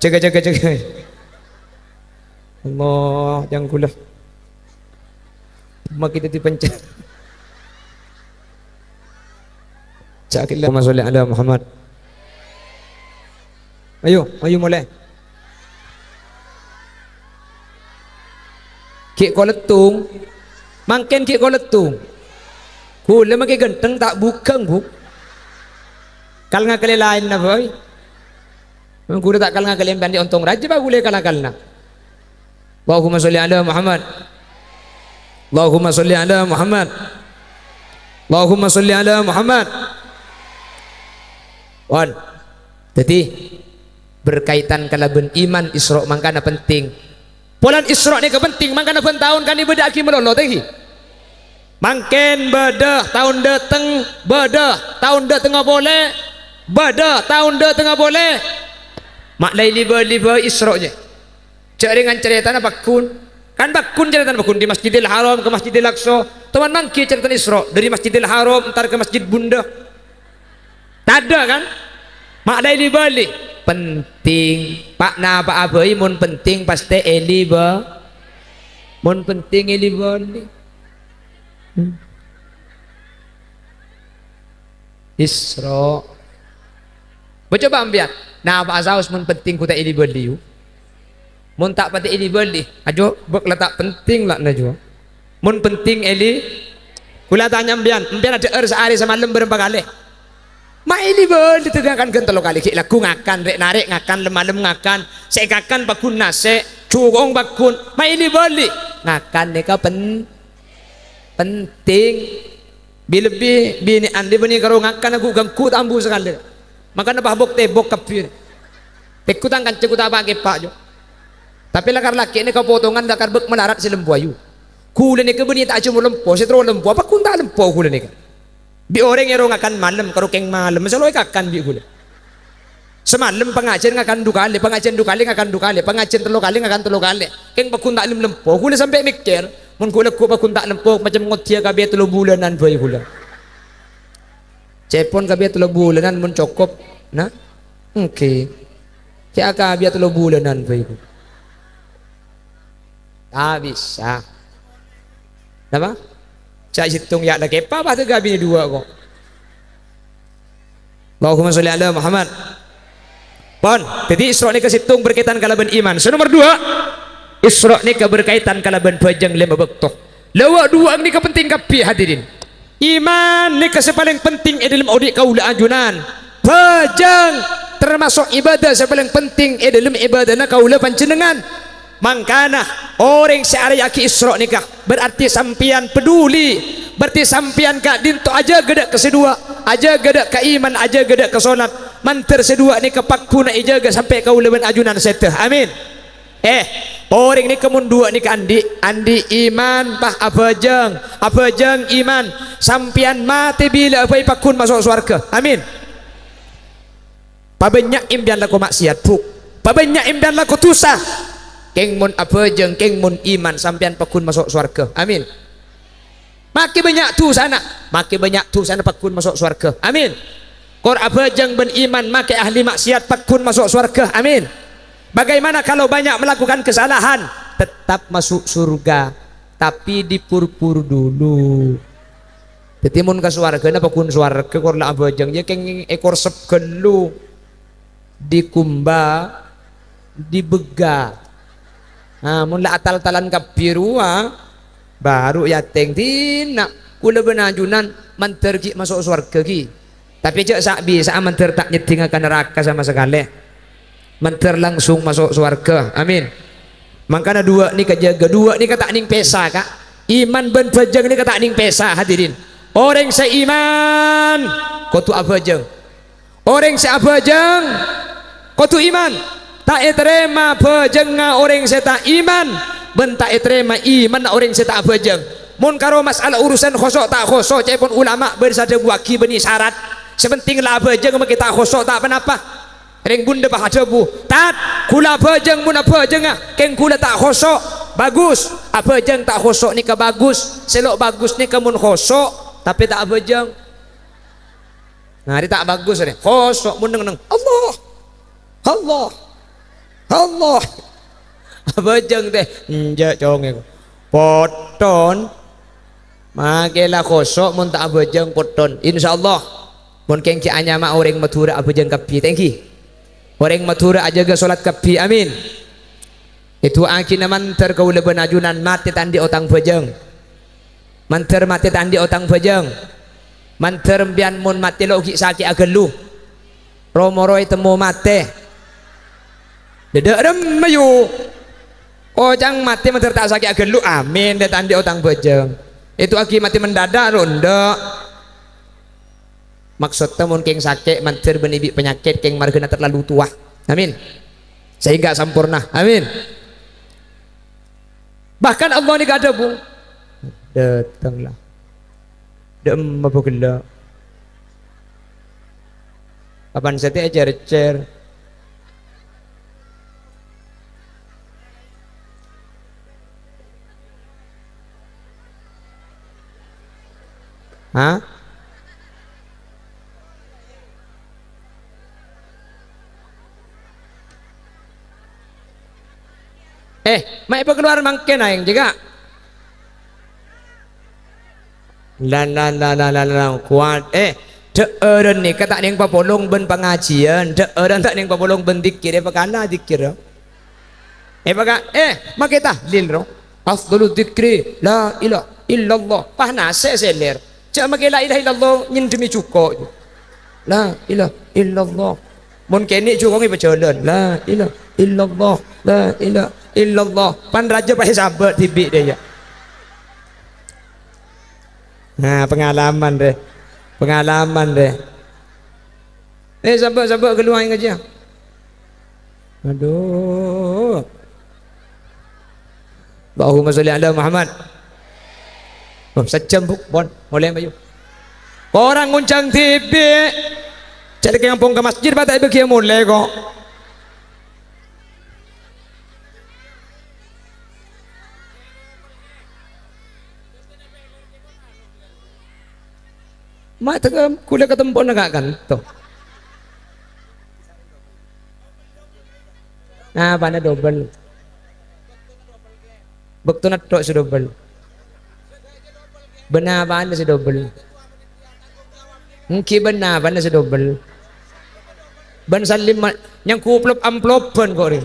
Jâgâ, jâgâ, jâgâ. Allah, jhâng ghulâ. Maghi dhâddhi penca-, Ca'aghi, Allahumma sholli ala Muhammad. Ayo, ayo molè. Ghi' kolettong. Mangkèn ghi' kolettong. Ghulâ maghi ghântheng ta' bhughâng, Bu. Kal-ngakalè laènna, bâi. Ghulâ ta' kal-ngakalè èmpèyan, ontong rajâ, bâ, ghulâ kal-ngakalèna. Allahumma sholli ala Muhammad. Allahumma sholli ala Muhammad. Allahumma sholli ala Muhammad. Pon. Dhâddhi, berkaitan kalabân iman, Isra' mangkana penting. Polana Isra' nèka penting, mangkana bân taon kan èbâdâ'âghi malolo, tèngghi. Mangkèn bâdâ taon dâteng, bâdâ taon dâtengnga polè, bâdâ taon dâtengnga polè. Ma' la èli-bâli bhâi Isra' jâ. Jâ' rèng carètana pagghun. Kan pagghun carètana pagghun dâri Masjidil Haram ka Masjidil Aqsa. Toman mangghi carètana Isra' dâri Masjidil Haram entar ka Masjid Bundâ. Tadâ', kan? Ma' la èli-bâli. Penting. Pa' napa'a bhâi mon penting pastè èli bâ-, mon penting èli-bâli. Hmm. Isra'. Bâ coba ampèyan, napa'a saos mon penting kodhu ta' èli-bâli, yu? Mon ta' patè èli-bâli, ajo, bâk la ta' penting la, na, ju. Mon penting èli, kaulâ tanya ampèyan, ampèyan adhâ'âr saarè samalem bârâmpa kalè? Ma' èli-bâli, tadâ' ngakan ghân tello kalè, ghi' lagghu ngakan, rè'-narè' ngakan, lem-malem ngakan, sè èkakan pagghun nasè', jukong pagghun, ma' èli-bâli. Ngakan nèka pen-, penting. Bi-, lebbi binè'an dhi bânnè karo ngakan ghu-, ganggu ta' ambu sakalè. Mangkana pabok-tèbok kabbhi. Pèkku tang kanca ghu ta' pa'-kèpa', jo. Tapè lakar lakè' nèka potongan lakar bâk malarat sè lempo ayu. Ghulâ nèka bânnè ta' ajhâmo lempo, sè terro lempo, pagghun ta' lempo ghulâ nèka. Bi' orèng èro ngakan malem karo kèng malem, sè lo èkakan bi' ghulâ. Samalem pangajhiyân ngakan du kalè, pangajhiyân du kalè ngakan du kalè, pangajhiyân tello kalè ngakan tello kalè. Kèng pagghun ta' lem-lempo, ghulâ sampè' mèkkèr, mon ghulâ ghu-, pagghun ta' lempo, macem ngodiyâ kabiyâ tello bulânan bhâi ghulâ. Cèpon kabiyâ tello bulânan mon cokop, na? Èngghi. Kèya kabiyâ tello bulânan bhâi ghulâ. Ta' bisa. Napa? Ca'na sèttong ya' la kèpa, pas tega binè duwâ' ko'. Allahumma sholli ala Muhammad. Pon, dhâddhi Isra' nèka sèttong berkaitan kalabân iman. Sè nomer duwâ', Isra' nèka berkaitan kalabân bhâjâng lèma bâkto. La wâ' duwâ' nèka penting kabbhi, hadirin. Iman nèka sè palèng penting è dhâlem odi' kaulâ ajunan. Bhâjâng tamaso' ibadah sè palèng penting è dhâlem ibadahna kaulâ panjhennengngan. Mangkana, orèng sè araya'aghi Isra' nèka, berarti sampèyan peduli, berarti sampèyan ka'dinto ajâgâ dâ' ka sè duwâ', ajâgâ dâ' ka iman, ajâgâ dâ' ka solat, mandhâr sè duwâ' nèka pagghuna èjâgâ sampè' kaulâ bân ajunan sèdhâ. Amin. Eh, orèng nèka mon duwâ' nèka andi', andi' iman, pas abhâjâng, abhâjâng iman, sampèyan matè bilâ'â bhâi pagghun maso' sowarghâ. Amin. Pabânnya' empèyan lako ma'siyat, Bu. Pabânnya' empèyan lako dhusa. Kèng mon abhâjâng, kèng mon iman, sampèyan pagghun maso' sowarghâ. Amin. Makè bânnya' dhusana, makè bânnya' dhusana pagghun maso' sowarghâ. Amin. Kor abhâjâng bân iman makè ahli ma'siyat pagghun maso' sowarghâ. Amin. Bagaimana kalau banyak melakukan kesalahan? Tetap masuk surga, tapi dipur-pur dulu. Dhâddhi mon ka sowarghâna pagghun sowarghâ kor la abhâjâng, ya kèng èkorsep ghâllu. Dikumba, dibegga. Nah, mon la atal-talan kabbhi rowa, baru yatèng dinna'. Kaulâ bân ajunan mandhâr ghi' maso' sowarghâ ghi. Tapè jhâ' sa'-bisa'a mandhâr ta' nyeddhingnga ka naraka sama sakalè. Mandhâr langsung maso' sowarghâ. Amin. Mangkana duwâ' nèka jâgâ, duwâ' nèka ta' nèng pèsa, Ka'. Iman bân bhâjâng nèka ta' nèng pèsa, hadirin. Orèng sè iman kodhu abhâjâng. Orèng sè abhâjâng kodhu iman. Ta' ètarèma bhâjângnga orèng sè ta' iman, bân ta' ètarèma imanna orèng sè ta' abhâjâng. Mon karo mas'ala urusan khoso' ta' khoso', ca'èpon ulama bâdâ sè adhâbuwâghi bânnè sarat. Sè penting la abhâjâng makè ta' khoso' ta' ponapa. Rèng bundâ pas adhâbu, "Tat, kaulâ abhâjâng mon abhâjângnga, kèng kaulâ ta' khoso'." Bagus, abhâjâng ta' khoso' nèka bagus. Sè lo' bagus nèka mon khoso', tapè ta' abhâjâng. Nah, arè ta' bagus arè. Khoso' mon neng-neng. Allah. Allah. Allah. Abhâjâng tè. Enjâ' congèng. Potton. Makè la khoso' mon ta' abhâjâng potton. Insyaallah. Mon kèng ghi' anyama orèng Madhurâ abhâjâng kabbhi. Tèngghi. Orèng Madhurâ ajâgâ solat kabbhi. Amin. Èdu'aaghina mandhâr kaulâ bân ajunan matè ta' andi' otang bhâjâng. Mandhâr matè ta' andi' otang bhâjâng. Mandhâr empèyan mon matè lo' ghi' sakè'a ghâllu. Ro-moro ètemmo matè. Dâdâ' remma, yu. Ocang matè mandhâr ta' sakè'a ghâllu. Amin, dâ' ta' andi' otang bhâjâng. Èdu'aaghi matè mendadak, ro, endâ'. Maksodda mon kèng sakè' mandhâr bânnè bi' panyakèt kèng marghâna terlalu towa. Amin. Sehingga samporna. Amin. Bahkan Allah nèka adhâbu, "Dâteng la. Dâ' emma bâ ghellâ'." Kapan satèya cèr-cèr. Hah? Eh, ma' èpakalowar mangkèn aèng, jâgâ. La, la, la, kowat. Eh, dhâ'ârân nèka ta' nèng papolong bân pangajiyân, dhâ'ârân ta' nèng papolong bân dzikir, èpakala dzikir, ro. Èpaka-, eh, makè tahlil, ro. Afdalu dzikri, la ilaha illallah. Pas nasè' sèlèr. Jâ' makè la ilaha illallah nyendhemmè jhuko'. La ilaha illallah. Mon kènè' jhuko' ngèpajhâlân. La ilaha illallah. La ilaha illallah. Pan rajâ pas èsabâ' dhibi' dâ' iyâ. Nah, pengalaman deh. Pengalaman deh. Eh, sambâ', sambâ' ghâllu aèng kajiyâ. Aduh. Allahumma sholli ala Muhammad. Oh, sajjhâm, Bu. Pon, molè, mayu. Korang ngoncang dhibi'. Jhâ' rèng kampong ka masjid, pas ta' èbâghi molè, kok. Ma' tengngem, ghulâ katempona ka' kanto. Napana dobel? Bâktona tok sè dobel. Bân napana sè dobel? Èngghi bân napana sè dobel? Bân Salim ma-, nyanggup lop-amplopan kok, rè.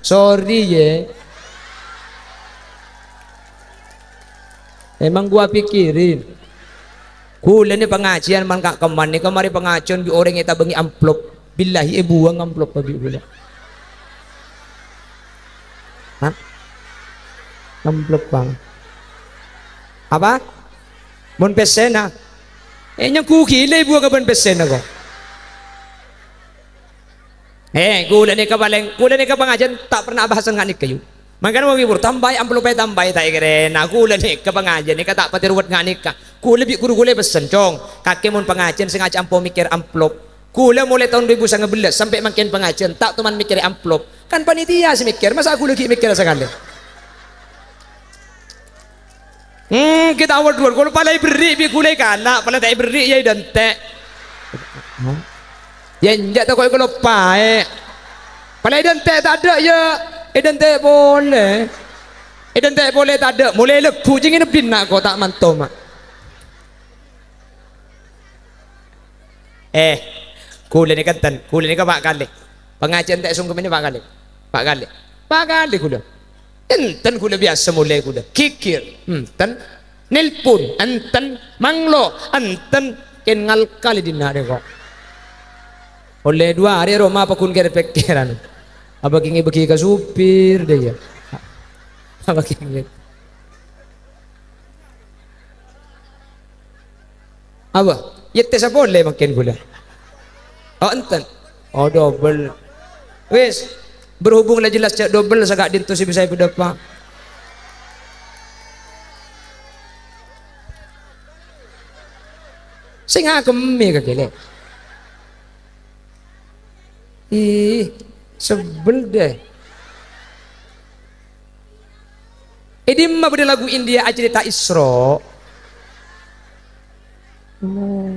Sorry, yè. Emang gua pikirin. Ghulâ nè pangajiyân man ka-, kemman nèka marè pangajiyân bi' orèng ètabângi amplop. Billahi èbuwâng amplop bi' ghulâ. Hah? Amplop, Bang. Apa? Mon pèssèna? Eh, nyanggu ghilâ èbuwâng bân pèssèna kok. Eh, ghulâ nèka palèng, ghulâ nèka pangajiyân ta' pernah abhâsa nga' nèka, yu. Mangkana mon ngibur, tambâi amplopa, tambâi, ta' èkèrèna. Ghulâ nèka pangajiyân nèka ta' patè ruwet nga' nèka. Ghulâ bi' ghuru ghulâ pèssèn, "Cong, kakè mon pangajiyân sè ngajhâk ampo mèkkèr amplop." Ghulâ molaè taon duwâ èbu sanga bellâs sampè' mangkèn pangajiyân ta' toman mèkkèrè amplop. Kan panitia sè mèkkèr, masa ghulâ ghi' mèkkèr sakalè? Hmm, ghi' ta' wâdhuwân, kol palèng èberri' bi' ghulâ èkala', palèng ta' èberri' yâ èdântè'. Yâ enjâ' tako' èkaloppaè. Palèng èdântè' tadâ' yâ, èdântè' polè. Èdântè' polè tadâ', molè lagghu' jhâ' ngènep dinna' ko' ta' mantoma. Eh, ghulâ nèka enten, ghulâ nèka pa' kalè. Pangajiyân ta' èsongkem nè pa' kalè. Pa' kalè. Pa' kalè ghulâ. Enten ghulâ biyasa molè ghulâ. Ghighir. Enten. Nelpon. Enten. Manglo. Enten. Kèng ngalkal è dinna' rè ko'. Ollè duwâ arè roma paggun kèr-pèkkèran. Apa kèng èbâghi ka supir, dâ' iyâ. Apa kèng Apa? Yâ tèsa polè mangkèn ghulâ. Oh, enten. Oh, dobel. Wis, berhubung la jelas jhâ' dobel, sè ka'dinto sè bisa èpadâpa'. Sè ngakemmè ka kèlè. Ih, sebel deh. È dimma bâdâ lagu India acarèta Isra? Oh.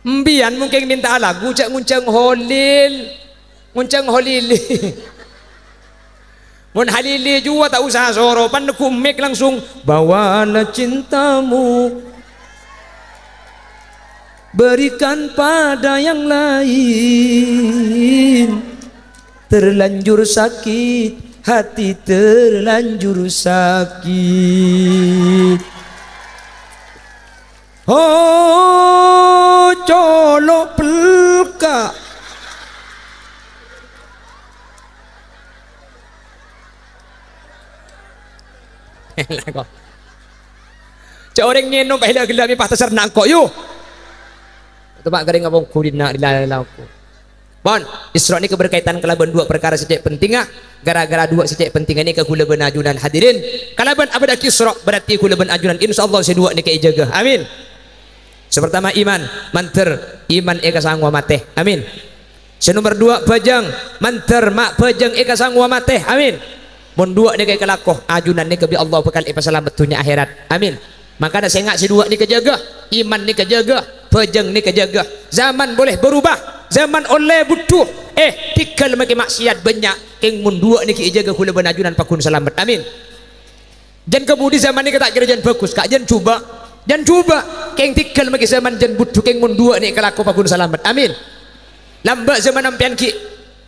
Embiyan mungkin mènta'a lagu, jhâ' ngoncang Holil. Ngoncang Holili. Mon Halili juwa ta' usa soro, pan neggu' mic langsung, "Bawalah cintamu." Berikan pada yang lain. Terlanjur sakit, hati terlanjur sakit. Oh, colo' pelka'. Lah, kok. Jhâ' orèng ngènom, eh, la ghellâ' mè' pas taserna engko', yu. Teppa' kèrèng apa ongghu dinna' ri la-, la-, ongghu. Pon, Isra' nèka berkaitan kalabân duwâ' parkara sè cè' pentingnga. Gara-gara duwâ' sè cè' pentingnga nèka ghulâ bân ajunan hadirin. Kalabân abâdhâ'âghi Isra', berarti ghulâ bân ajunan, insyaallah sè duwâ' nèka èjâgâ. Amin. Sè partama iman, mandhâr iman èkasangowa matè. Amin. Sè nomer duwâ', bhâjâng, mandhâr ma' bhâjâng èkasangowa matè. Amin. Mon duwâ' nèka èkalako, ajunan nèka bi' Allah bhâkal èpasalamet dhunnya akhèrat. Amin. Mangkana sènga' sè duwâ' nèka jâgâ, iman nèka jâgâ, bhâjâng nèka jâgâ. Zaman boleh berubah, zaman ollè budhu. Eh, tèghâl makè maksiat bânnya', kèng mon duwâ' nèka èjâgâ ghulâ bân ajunan pagghun salamet. Amin. Jân kabudi zaman nèka ta' kèra jân bhâghus, ka' jân jhubâ'. Jân jhubâ', kèng tèghâl makè zaman jân budhu, kèng mon duwâ' nèka èkalako pagghun salamet. Amin. Lambâ' zaman sampèyan ghi'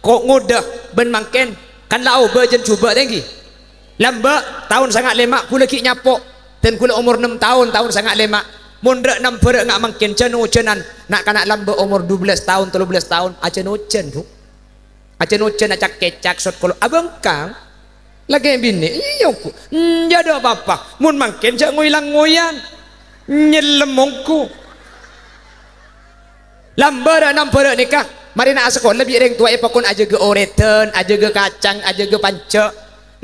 ko-, ngodâ bân mangkèn kan la obâ jân jhubâ' ta' ènggi. Lambâ' taon sanga' lèma' ghulâ ghi' nyapo', dân ghulâ omor nem taon, taon sanga' lèma'. Mon ra' nambhârâ nga' mangkèn jân-ojânan, na'-kana' lambâ' omor dubellâs taon, tello bellâs taon, ajân-ojân, Bu. Ajân-ojân acak-kècak, sot kolo' abângkang. Lakè binè, iyâ, ghu. Enjâ', adâ' pa-apa. Mon mangkèn jhâ' ngoy-langngoyan. Nyellem mongghu. Lambâ' ra' nambhârâ nèka, marèna asakola bi' rèng towa èpakon ajâgâ orèdhân, ajâgâ kacang, ajâgâ panjhâ'.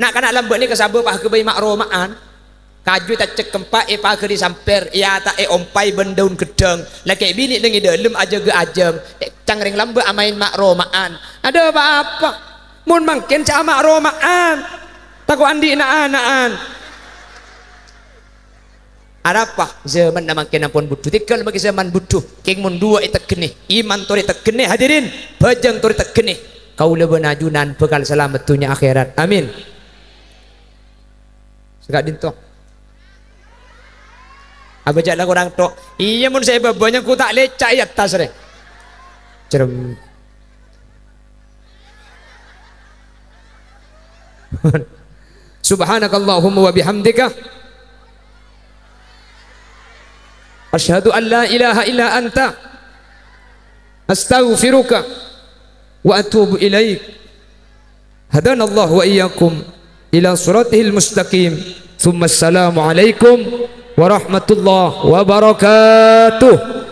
Na'-kana' lambâ' nèka sabâ paghâbây ma'-roma'an. Kaju ètaccèk kempa, èpaghâri sampèr, èata-, èompay bân daun ghâddhâng. Lakè binè neng è dâlem ajâgâ ajâm. Cang rèng lambâ' amaèn ma'-roma'an. Adâ' pa-apa. Mon mangkèn jhâ' ama'-roma'an. Tako' andi' na'-ana'an. Arapa? Jhâmanna mangkèn ampon budhu. Tèghâl makè jhâman budhu. Kèng mon duwâ' ètegghenè. Iman torè tegghenè, hadirin. Bhâjâng torè tegghenè. Kaulâ bân ajunan bhâkal salamet dhunnya akhèrat. Amin. Sè ka'dinto. Abâ' jhâ' la korang tho'. Iyâ, mon sè bâbâ nyengko ta' lèca' è attas rè. Cerem. Subhanakallahumma wa bihamdika. Asyhadu an la ilaha illa anta. Astaghfiruka wa atubu ilaik. Hadanallahu wa iyyakum ila siratihil mustaqim. Tsumma assalamu alaikum warahmatullahi wabarakatuh.